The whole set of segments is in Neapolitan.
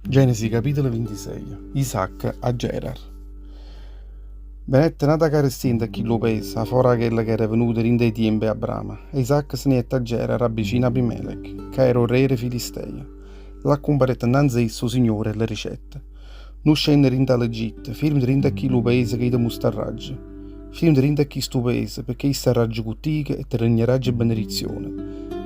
Genesi capitolo 26 Isacco a Gerar. Venette n'ata carestia 'int'a chillo paese, 'a fora 'a chella ch'era venuta dint' 'e tiempe 'e Abramo, e Isacco se ne jette a Gerar abbicino Abimelech, ca era 'o re d' 'e Filisteje. Là cumparette 'nnanze a isso 'o Signore e le dicette, Nun scennere dint' 'a l'Egitto, firmete dint' a chillo paese ca io te mustarraggio. Firmete dint' a chisto paese, pecché io starraggio cu tico e te regnarraggio 'e benedizione,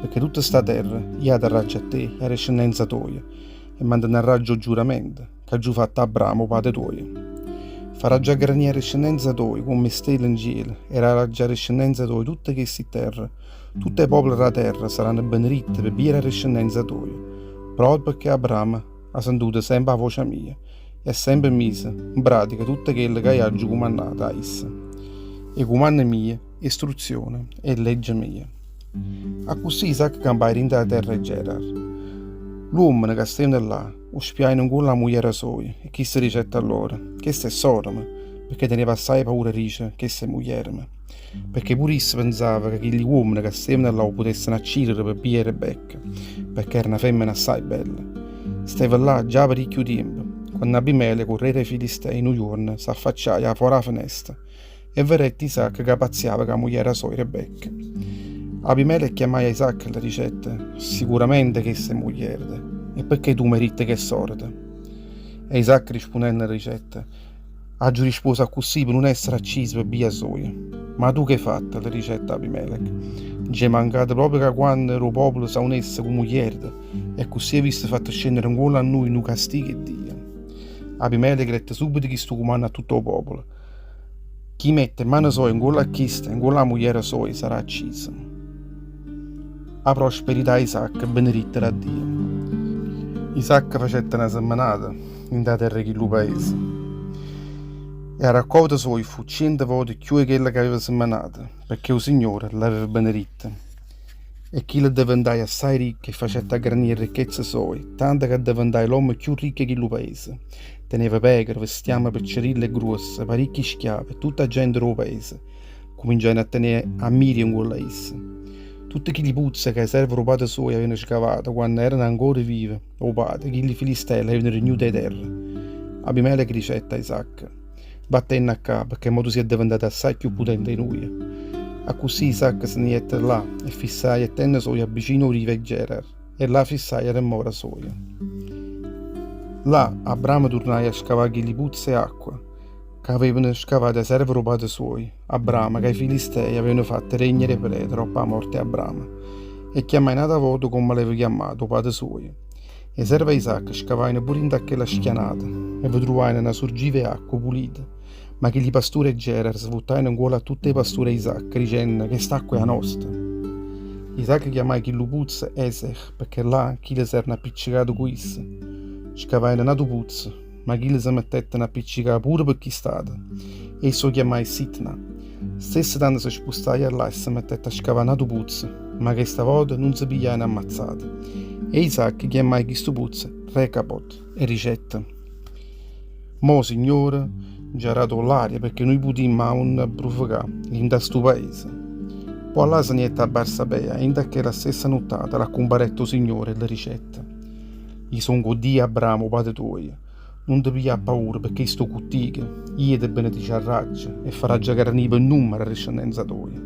pecché tutta sta terra io 'a darraggio a te e 'a descennenza toja. E mantenarraggio 'o giuramento ch'aggio fatto a Abramo 'o pate tuojo. Farraggio aggrannì 'a discennenza toja comm' 'e stelle 'ncielo e darraggio 'a discennenza toja tutte chesti terre. Tutt' 'e popole d' 'a terra saranno beneditte pe' via d' 'a discennenza toja, proprio pecché Abramo ha sentuto sempe 'a vocia mia e ha sempe miso 'npratica tutto chello ca i' aggio cumannato a isso, 'e cumanne mie, 'e 'struzione e 'e legge mie. Accussì Isacco campaje dint' 'a terra 'e Gerar. L'uommene ca stevano là 'o spiajeno 'ncuollo 'a mugliera soja e chisto dicette a loro, Chesta è sòrema, pecché teneva assaje paura 'e dicere, Chesta è muglierema. Pecché pure isso penzava ca chilli uommene ca stevano là 'o putesseno accirere pe' via 'e Rebecca, pecché era na femmena assaje bella. Steva là già 'a paricchio tiempo, quanno Abimelech, 'o re d' 'e Filistei, nu juorno s'affacciaje 'a fora 'a fenesta E verette Isacco ca pazziava cu 'a mugliera soja Rebecca. Abimelech chiammaje a Isacco e le dicette, Sicuramente chesta è muglierete, e pecché tu m'hê ditto ch'è sòreta? E Isacco rispunnenno dicette, Aggio rispuoso accussì pe nun essere acciso pe bia soja. Ma tu ch'hê fatto? le dicette Abimelech. Nc'è mancato proprio ca quanno d' 'o popolo s'aunesse cu muglierete, e accussì avisse fatto scennere 'ncuollo a nuje nu castigo 'e Dio. Abimelech dette subito chistu cumanno a tutto 'o popolo, Chi mette 'e mane soje 'ncuollo a chisto e 'ncuollo 'a mugliera soja sarà acciso. A prosperità 'e Isacco beneditta da Dio. Isacco facette na semmenata dint' 'a terra 'e chillu paese e 'a raccolta soja fu ciente vote cchiù 'e chella ch'aveva semmenato, pecché 'o Signore l'aveva beneditto. E chillo addeventaje assaje ricco e facette aggrannì 'e ricchezze soje, tanto che addeventaje l'ommo cchiù ricco 'e chillu paese. Teneva pecore, vestiamme piccerille e gruosse, paricchi schiave e tutta 'a gente d' 'o paese cuminciajeno a tenè ammiria 'ncuollo a isso. Tutte chilli puzze ca 'e serve d' 'o pate suoje avevano scavato quanno erano ancora vive 'o pate, chilli filistei l'avevano rignute 'e terra. Abimelech dicette a Isacco, Vattenne 'a ccà, pecché mo tu si' addeventato assaje cchiù putente 'e nuje. Accussì Isacco se ne jette là e fissaje 'e tenne soje abbicino 'o rivo 'e Gerar e là fissaje 'a demmora soja. Là Abramo turnaje a scavà chilli puzze 'e acqua ca avevano scavato 'e serve d' 'o pate suojo, Abramo, ca 'e Filistei avevano fatto regnere 'e prete doppo 'a morte 'e Abramo, e chiammaje n'ata vota comme l'aveva chiammato 'o pate suojo. 'E serve 'e Isacco scavajeno pure 'int'a chella schianata e ve truvajeno na surgiva 'e acqua pulita. Ma chilli pasture 'e Gerar se vuttajeno 'ncuollo a tutt' 'e pasture 'e Isacco, dicenno, Chest'acqua è 'a nosta! Isacco chiammaje chillu puzzo Esech, pecché là chille s'erano appiccecate cu isso. Scavajeno n'atu puzzo, ma chille se mettetteno a appiccecà pure pe chist'ato, e isso 'o chiammaje Sitna. Stesso tanno se spustaje 'a là e se mettette a scavà n'atu puzzo, ma chesta vota nun se pigliajeno a mazzate. E Isacco chiammaje chistu puzzo Recabot e dicette, Mo 'o Signore nce ha dato ll'aria pecché nuje putimmo aunna prufecà dint'a stu paese. Po' 'a là se ne jette a Barsabea e 'int'a chella stessa nuttata l'accumparette 'o Signore e le dicette, I' songo 'o Dio 'e Abramo, 'o pate tuojo. Nun te piglià paura, pecché i' sto cu tico. Io te benediciarraggio e farraggio aggrannì pe nummero 'a discennenza toja,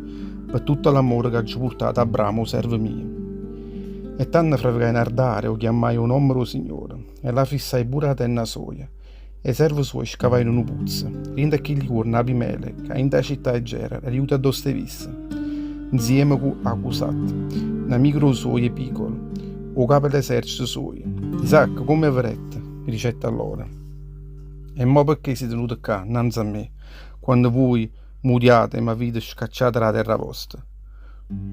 pe tutto l'ammore ch'aggio purtato a Abramo, 'o servo mio. E tanno fravecaje n'ardare e 'o chiammaje 'o nomme d' 'o Signore, e là fissaje pure 'a tenna soja. E 'e serve suoje scavajeno nu puzzo. Dint' a chilli juorne Abimelech, 'a 'int' 'a città 'e Gerar, era juto addò steva isso, 'nzieme cu Acusat, n'amico d' 'o suoje Picol, 'o capo 'e l'esercito suoje. Isacco, comme verette, dicette allora, E mo pecché site venuto ccà, 'nnanze a me, quanno vuje m'udiate e m'avite scacciato d' 'a terra vosta?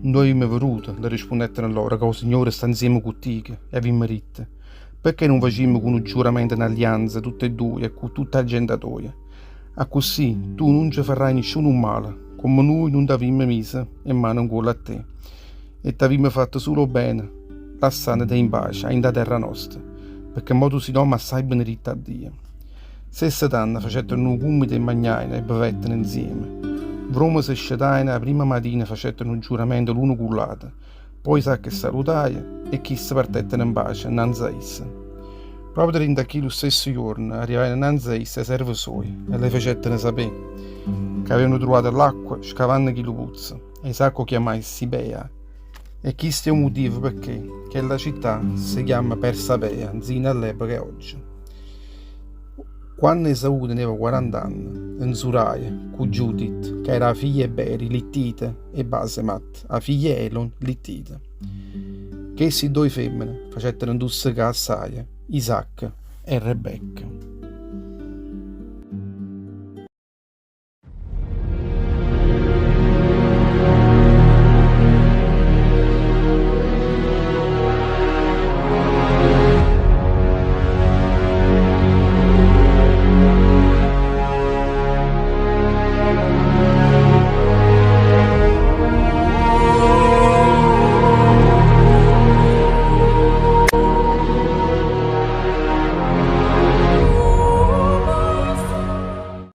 Nuje avimmo veduto, le rispunnettero lloro, ca 'o Signore sta 'nzieme cu tico, e avimmo ditto, Pecché nun facimmo cu nu giuramento n'allianza tutt' 'e duje e cu tutta 'a genta toja? Accussì tu nun ce farraje nisciuno male, comme nuje nun t'avimmo miso 'e mmane 'ncuollo a te e t'avimmo fatto sulo 'o bene, lassànnete in pace 'a 'int' 'a terra nosta, pecché mo tu si' n'ommo assaje beneditto 'a Dio. Stesse tanno facettero nu cummito e magnajeno e bevetteno 'nzieme. Vrome se scetajeno 'a primma matina facettero nu giuramento l'uno cu ll'ato. Po' Isacco 'e salutaje e chiste partettero 'npace 'nnanze a isso. Proprio dint' a chillu stesso juorno arrivajeno 'nnanze a isso 'e serve suoje e le facettero sapé ca avevano truvato ll'acqua scavanno chillu puzzo. E Isacco 'o chiammaje Sibea. E chisto è 'o mutivo pecché chella città se chiamma Persabea nzino a ll'epoca 'e ogge. Quanno Esaù teneva quarant'anne, 'nzuraje cu Giudit, ca era 'a figlia 'e Beri, l'ittita, e Basemat, 'a figlia 'e Elon, l'ittita. Chesti ddoje femmene facettero 'ntussecà assaje Isacco e Rebecca.